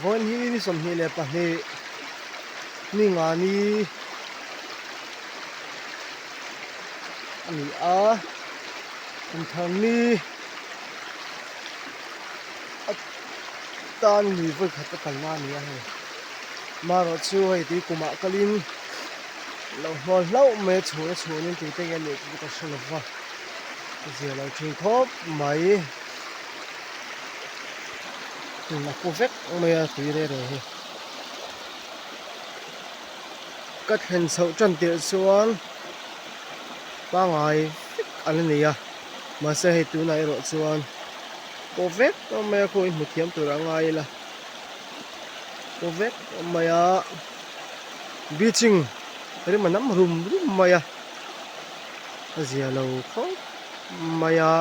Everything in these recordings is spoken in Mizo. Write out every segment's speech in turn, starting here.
Vawiin hi ni 22 ni nga ni a ni a kum thar ni a tan lui vawi khat a kalna a ni a hei marawh chu hei tui kumah kalin lo hnawl hlauh mai a chhun a chhunin tute nge nih chu ka hre lo va zia lo thin khawp mai. A pu vek mai a tui reh reh hi ka thlen chhoh tan tirh chuan pangai vek a la nei a mahse hei tunah erawh chuan paw vek mai a khawi hmu thiam tur a ngai ila paw vek mai a bleaching rim a nam rum rum mai a a zia lo khawp mai a.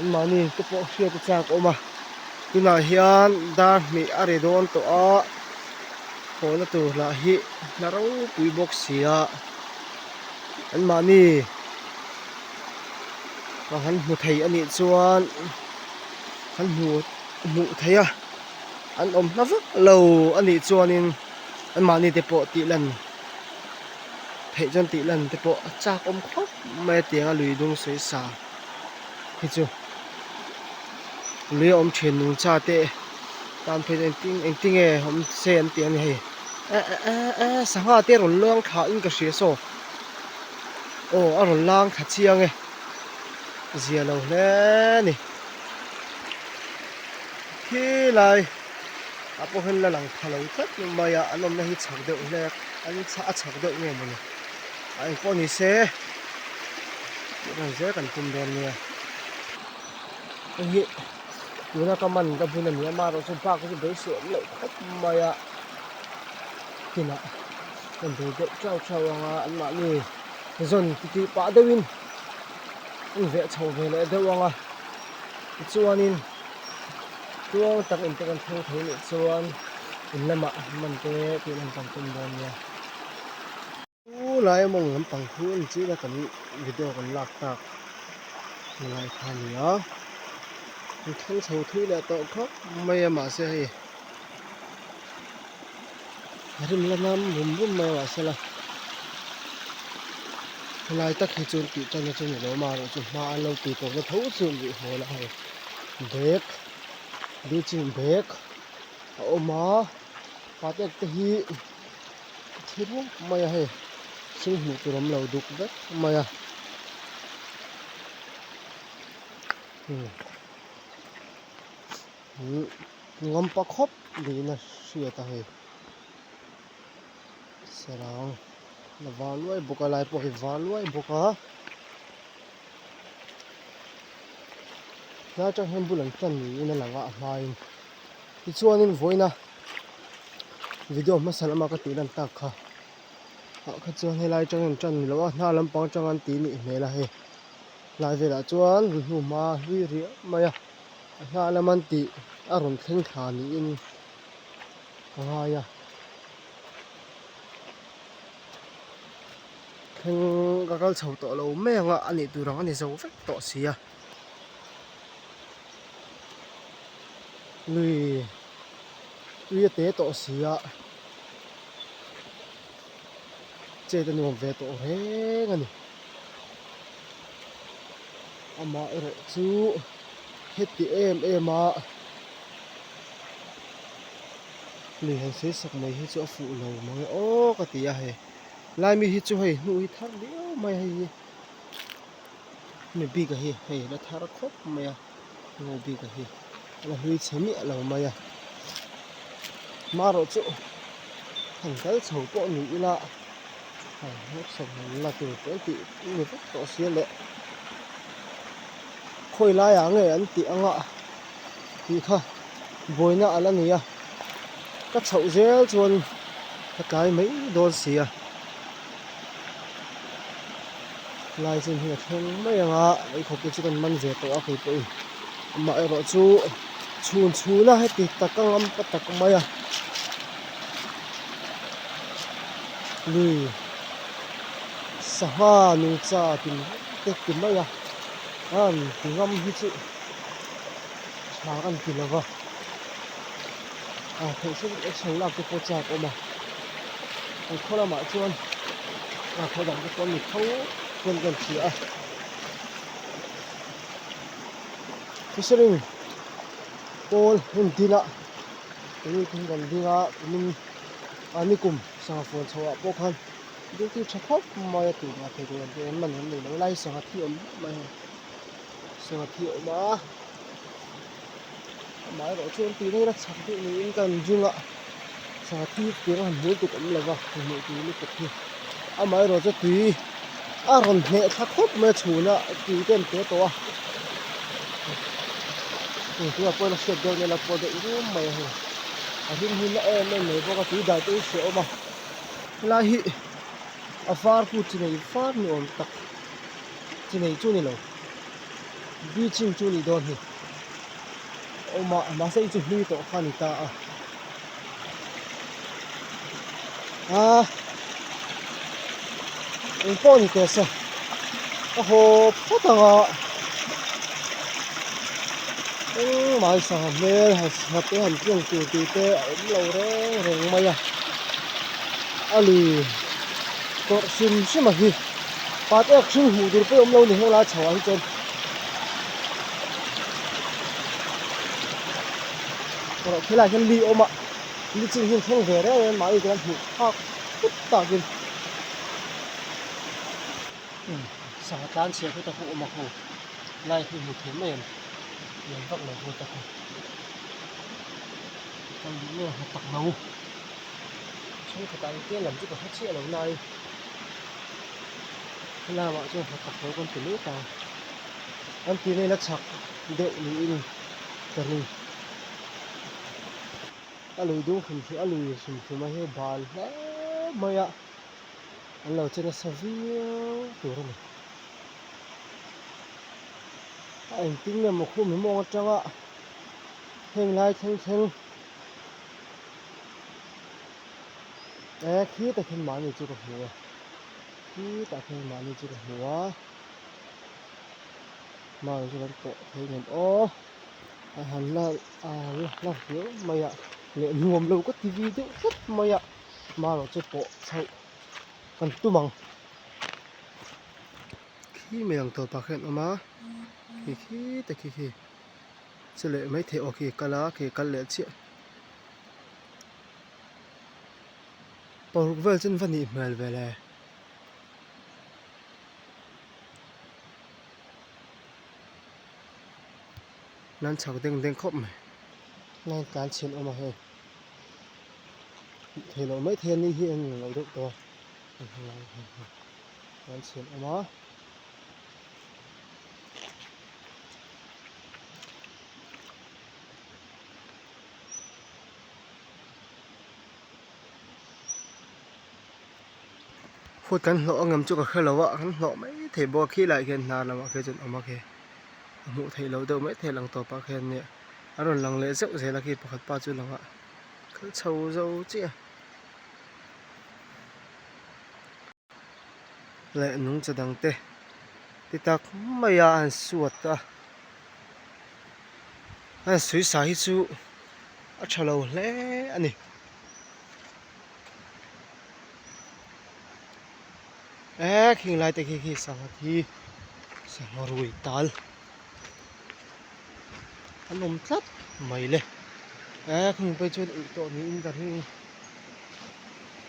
Anmahni te pawh hriat a chak awm a tunah hian dar hnih a ri dawn tawh a hawhna tur lah hi hla ropui bawk si a anmahni ka han hmu thei a nih chuan han hmu hmuh theih a an awm hla vak lo a nih chuanin anmahni te pawh tih lan theih chuan tih lan te pawh a chak awm khawp mai a tiang a lui dung sawi sa hi chu lui a awm thin nungcha te tan phei chuan engtin engtin nge awm se an tih a ni hei eh eh eh sangha te a rawn luang thla in ka hria saw aw a rawn lang thla chiang e zia lo hle a ni khilai ah pawh hian la lang pha lo tlat mai a an awmna hi chhak deuh hlek an a chhak deuh nge mawni a engpawh ni se tih rawn zel kan tum dawn nia hei hi tuna ka man ka bun a ni a amaherawhchu bak chu beisei awm loh khawp mai a kinah kan bei deuh chau chau ang a anmahni zawn titih pah deuhin an veh chho ve leh deuh ang a tichuanin tluang tak in te kan thleng thei nih chuan in lamah man te tih lan kan tum dawn nia. Chu lai a mawng lampang khu a ni chiah a kan video kan lak tak lai kha a ni a an thleng chho thui leh tawh khawp mai a mahse hei a rim la nam rum rum mai a mahse la helai tak hi chuan tih tan na chu ni lo amaherawhchu hma an lo tih tawh na tho chu an rih hawl a hei bag bleaching bag a awm a patek te hi. Thi rup mai a hei thil hmuh tur awm lo duk vek mai a ngam pa khawp niin a hriat a hei sarang la var luai bawk a lai pawh hi var luai bawk a tlai atang hian bul an tan niin a lang a a hmain tichuanin vawiina video hmasa lama ka tih lan tak kha ah kha chuan helai atangin an tan ni lo a hna lampang atang an tih nih hmel a hei lai velah chuan ri hnu hma hlui riah mai a a hna lam an tih a rawn thleng thla niin ka ngai a thleng ka kal chho tawh lo mai ang a a nih tur ang a ni zo vek tawh si a. Lui tui a te tawh si a chet a nuam ve tawh reng a ni amah erawh chu heti em em a lui han sawi sak mai hi chu a fuh lo mang e aw ka ti a hei lai mi hi chu hei hnuh hi thar viau mai a hei hi. Hemi bik a hi hei la thar khawp mai a ngo bik a hi a la hlui chhe miah lo mai a marawh chu han kal chho pawh ni ila han hnawhchhawn han la tur te an tih ni vek tawh sia le khawi laiah nge an tih anga tih kha buaina a la ni a ka chhoh zel chuan ka tlai mai dawn si a. Lai chin hi a thleng mai ang a eikhawp te chu kan man ve tawh a kei pawhin amah erawh chu chhun chhun a heti tak a ngam pa tak mai a lui sangha nungcha tin te ti mai a an ti ngam hi chu tha kan ti lo va. Ah theih se action lak te pawh chak awm a kan khaw lamah chuan ah khaw dang te pawh an ni tho chuan kan hria a fishery pawl hmun dina keini te hi kan ding a kumin ah nikum sangha fuan chho ah pawh khan duty tha khawp mai a tih ngah thei tur an tih an man an nei lo lai sangha thi awm mai a sangha thi awm a. Amaherawh chuan tih daih a chak deuh niin ka han ring a sangha thi tiang a han hmuh lutuk awm lova hmuh tur lutuk hi amaherawh chu tui a rawn hneh thla khawp mai a chhun a tui te an pe tawh a tunah pawh hian a hriat deuh nela pawh deuh rum mai a hei a hlim hi na em em mai bawk a tui dai te hi hrehawm a helai hi a var khu chi nei var ni awm tak chi nei chu a ni lo. Bleaching chu a nih dawn hi awm a mahse i chu hlui tawh kha a ni ta a ah eng pawh a ni teh se ka haw phawt ang a engmah hi sangha hmel han sangha te han tling tur tih te a awm lo reng reng mai a a lui tawrh hrim hrim a hi. Pat ek hring hmuh tur pawh awm lo ni heng lai chho ah hi chuan erawh khilai hian li awm a li chin hi an thleng ve reng reng mahni chuan hmuh phak phut takin sangha tlan chhiah khu te khu awm a khu lai khi hmu thei mai em lian vak lo khu te khu kal duh nge ha tak lo chhungkhatah engtin lam chu ka hre chiah lo nain. Helamah chuan hna tak lo kan ti mai ta an tih na chak deuh niin ka ring a lui dung hrim hrim a lui hrim hrim a hi bal hle mai a an lo che nasa viau tur a ni a engtin nge maw khum hi mawng atanga heng lai thleng thleng. E khitah khian mahni chu ka hmu a khitah khian mahni chu ka hmu a mahni chu kan pawh thei ngem aw a han la a la viau mai a leh nuam lo ka ti vi deuh tlat mai a marawh chu pawh chhoh kan tum ang khi mai ang tawpah khian a awm a khi khitah khi khi chu leh maithei aw khi kal a khi kal leh chiah. Paruk vel chu an va nih hmel ve le. Nan chhak deng deng khawp mai. Nan tlan chhin awm a hei. Theih loh mai thei a ni hi an lo deuh tawh a. Tlan chhin awm a. Phut kan hlawh ang em chu ka hre lo a kan hlawh mai thei bawk a khilaiah khian hnar lamah khian chuan a awm a khi a hmuh theih loh deuh mai thei lang tawp ah khian nia a rawn lang leh zeuh zel a khi pakhat pa chu lang a kal chho zo chiah a leh nungcha dang te ti tak mai a an suat a. A suisa hi chu a tha lo hle a ni e khing lai te khi khi sangha thi sangha rui tal an awm tlat mai le e khung phei chuan uih tawh niin ka ring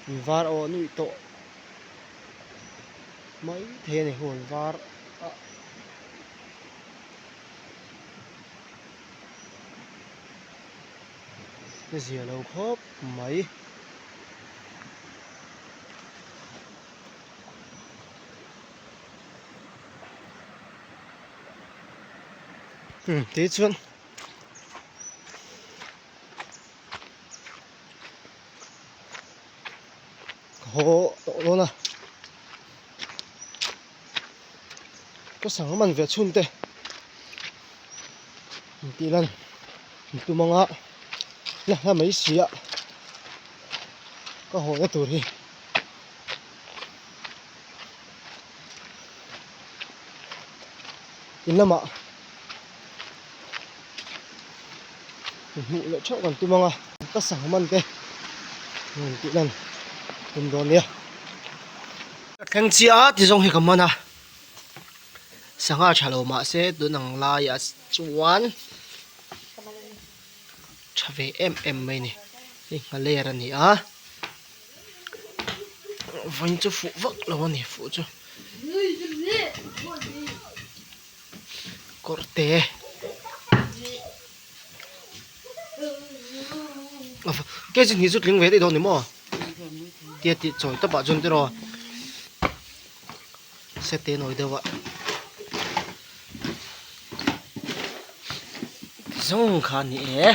in var aw an uih tawh mai thei a ni huan var ah. Zia lo khawp mai. Tih chuan ka haw tawh dawn a. Ka sangha man ve chhun te intih lan in tum anga la hla mai si a ka haw na tur hi in lamah hmuh leh theuh kan tum anga. Ka sangha man te rawn tih lan tum dawn nia. Ka thleng chiah a ti zawng hi ka man a, sangha tha lo mahse tun ang laiah chuan tha ve em em mai a ni, hei nghaler a ni a, vawiin chu fuh vak lo a ni fuh chu. Kawr te kg hnih chu tling ve daih dawn ni maw tia tih chawi tawp ah chuan tiraw sete nawi deuh a ti zawng kha a ni e.